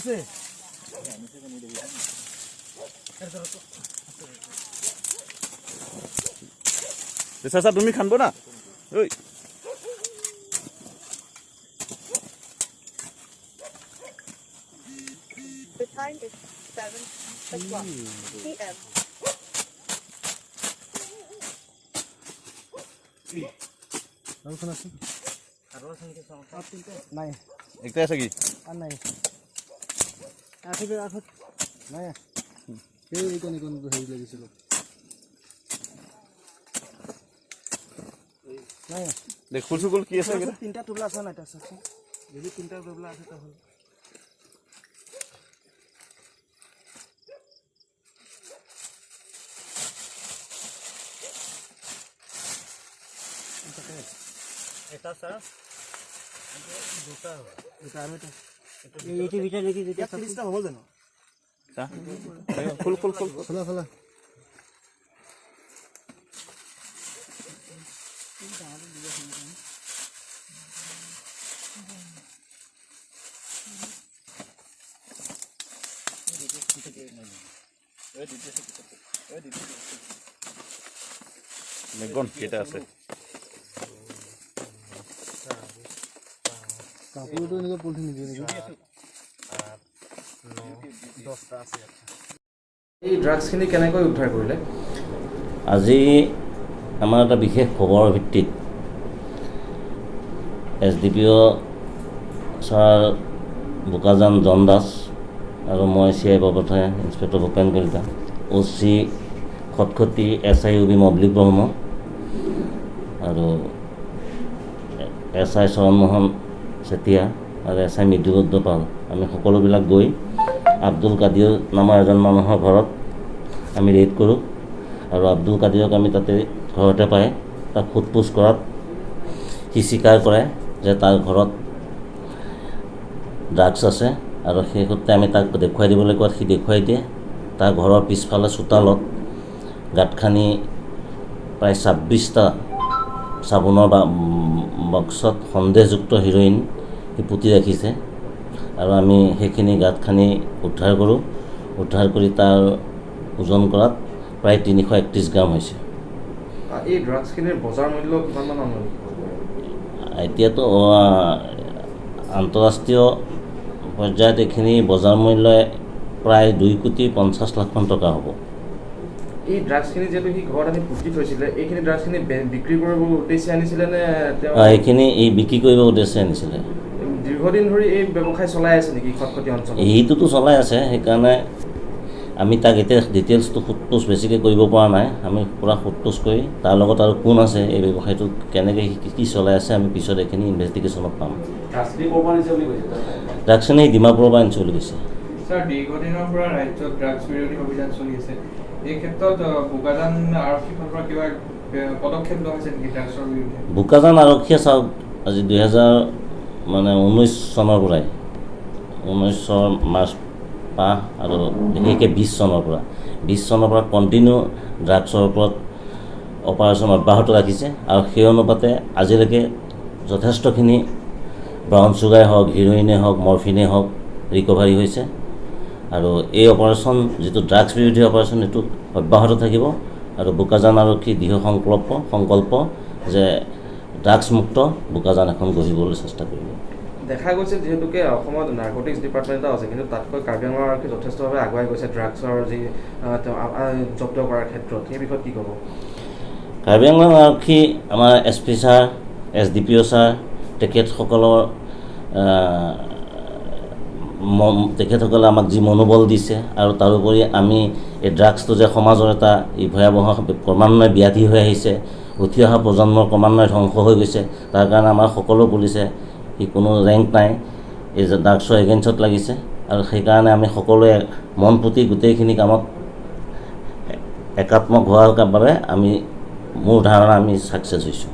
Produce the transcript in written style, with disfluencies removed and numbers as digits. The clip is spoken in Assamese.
আছে। চাচা, তুমি খানব না ঐ। The time is 7 o'clock p.m. আৰু আছে নাই? একটাই আছে কি? আৰু নাই। আছে, নাই। এই এইকণ এইকণ হেৰি লাগিছিল। নাই। দে, খুল চুকুল কি আছে এইকেইটা? তিনিটা টোপোলা আছে নাই তাত চাওকচোন। যদি তিনিটা টোপোলা আছে তাহ'লে এটা স্যাৰ, দুটা। দুটা আৰু এটা। এইটো ভিতৰত নেকি? ইয়াত 30টা হ'ব জানো? চা, খুল খুল খুল। খোলা খোলা। মেগন কেইটা আছে? কাপোৰটো এনেকুৱা পলিথিন নিদিয়ে নেকি? 10টা আছে। এই ড্ৰাগছখিনি কেনেকৈ উদ্ধাৰ কৰিলে? আজি আমাৰ এটা বিশেষ খবৰৰ ভিত্তিত S D P O sir Bokajan Jan Das আৰু মই C I বাবঠাই inspector Bhupen Kalita, O C Khatkhati, S I U B Mablik Brahma আৰু এছ I Charanmohan Chetia আৰু এছ I Mriduruddra পাল, আমি সকলোবিলাক গৈ আব্দুল কাদিৰ নামৰ এজন মানুহৰ ঘৰত আমি ৰেইড কৰোঁ আৰু আব্দুল কাদিৰক আমি তাতে ঘৰতে পাই তাক সোধ পোছ কৰাত সি স্বীকাৰ কৰে যে তাৰ ঘৰত ড্ৰাগছ আছে। আৰু সেই সূত্ৰে আমি তাক দেখুৱাই দিবলৈ কোৱাত সি দেখুৱাই দিয়ে, তাৰ ঘৰৰ পিছফালে চোতালত গাঁত খান্দি প্ৰায় 26টা চাবোনৰ বা বক্সত সন্দেহযুক্ত হিৰ'ইন সি পুতি ৰাখিছে। আৰু আমি সেইখিনি গাঁত খান্দি উদ্ধাৰ কৰোঁ। উদ্ধাৰ কৰি তাৰ ওজন কৰাত প্ৰায় 331 গ্ৰাম হৈছে। এই ড্ৰাগছখিনিৰ বজাৰ মূল্য কিমানমান আনুমানিক হ'ব পাৰে? এতিয়াতো আন্তঃৰাষ্ট্ৰীয় পৰ্যায়ত এইখিনি বজাৰ মূল্য প্ৰায় 2 কোটি 50 লাখমান টকা হ'ব। এই ড্ৰাগছখিনি যিহেতু সি ঘৰত আনি পুতি থৈছিলে, এইখিনি ড্ৰাগছখিনি বিক্ৰী কৰিব উদ্দেশ্যে আনিছিলে নে তেওঁ? এইখিনি এই বিক্ৰী কৰিব উদ্দেশ্যে আনিছিলে। দীৰ্ঘদিন ধৰি এই ব্যৱসায় চলাই আছে নেকি খটখটি অঞ্চলত? এইটোতো চলাই আছে, সেইকাৰণে আমি তাক এতিয়া ডিটেইলছটো সোধ পোছ বেছিকৈ কৰিব পৰা নাই। আমি পূৰা সোধ পোছ কৰি তাৰ লগত আৰু কোন আছে, এই ব্যৱসায়টো কেনেকৈ কি চলাই আছে, আমি পিছত এইখিনি ইনভেষ্টিগেশ্যনত পাম। ড্ৰাগছখিনি ডিমাপুৰৰ পৰা আনিছে বুলি কৈছে। ছাৰ, দীৰ্ঘদিনৰ পৰা ৰাজ্যত ড্ৰাগছ বিৰোধী অভিযান চলি আছে। এই ক্ষেত্ৰত বোকাজান আৰক্ষীৰ ফালৰ পৰা কিবা পদক্ষেপ লোৱা হৈছে নেকি ড্ৰাগছৰ বিৰুদ্ধে? বোকাজান আৰক্ষীয়ে চাওক, আজি 2000 মানে 19 চনৰ পৰাই, 19ৰ মাৰ্চ মাহ আৰু বিশেষকৈ 20 চনৰ পৰা, 20 চনৰ পৰা কণ্টিনিউ ড্ৰাগছৰ ওপৰত অপাৰেশ্যন অব্যাহত ৰাখিছে। আৰু সেই অনুপাতে আজিলৈকে যথেষ্টখিনি ব্ৰাউন চুগাৰে হওক, হিৰ'ইনেই হওক, মৰফিনেই হওক ৰিকভাৰী হৈছে। আৰু এই অপাৰেশ্যন যিটো ড্ৰাগছ বিৰোধী অপাৰেশ্যন, এইটো অব্যাহত থাকিব। আৰু বোকাজান আৰক্ষী দৃঢ় সংকল্প যে ড্ৰাগছমুক্ত বোকাজান এখন গঢ়িবলৈ চেষ্টা কৰিব। দেখা গৈছে যিহেতুকে অসমত নাৰ্কটিক্স ডিপাৰ্টমেণ্ট এটাও আছে, কিন্তু তাতকৈ কাৰ্বি আংলং আৰক্ষী যথেষ্টভাৱে আগুৱাই গৈছে ড্ৰাগছৰ যি তেওঁ জব্দ কৰাৰ ক্ষেত্ৰত, সেই বিষয়ত কি ক'ব? কাৰ্বি আংলং আৰক্ষী, আমাৰ S P sir, S D P O' sir, তেখেতসকলে আমাক যি মনোবল দিছে আৰু তাৰোপৰি আমি এই ড্ৰাগছটো যে সমাজৰ এটা ই ভয়াৱহ ক্ৰমান্বয়ে ব্যাধি হৈ আহিছে, উঠি অহা প্ৰজন্মৰ ক্ৰমান্বয়ে ধ্বংস হৈ গৈছে, তাৰ কাৰণে আমাৰ সকলো পুলিচে, ই কোনো ৰেংক নাই, এই যে ড্ৰাগছৰ এগেইনষ্টত লাগিছে। আৰু সেইকাৰণে আমি সকলোৱে মন পুতি গোটেইখিনি কামত একাত্মক হোৱাৰ বাবে আমি, মোৰ ধাৰণা, আমি ছাকচেছ হৈছোঁ।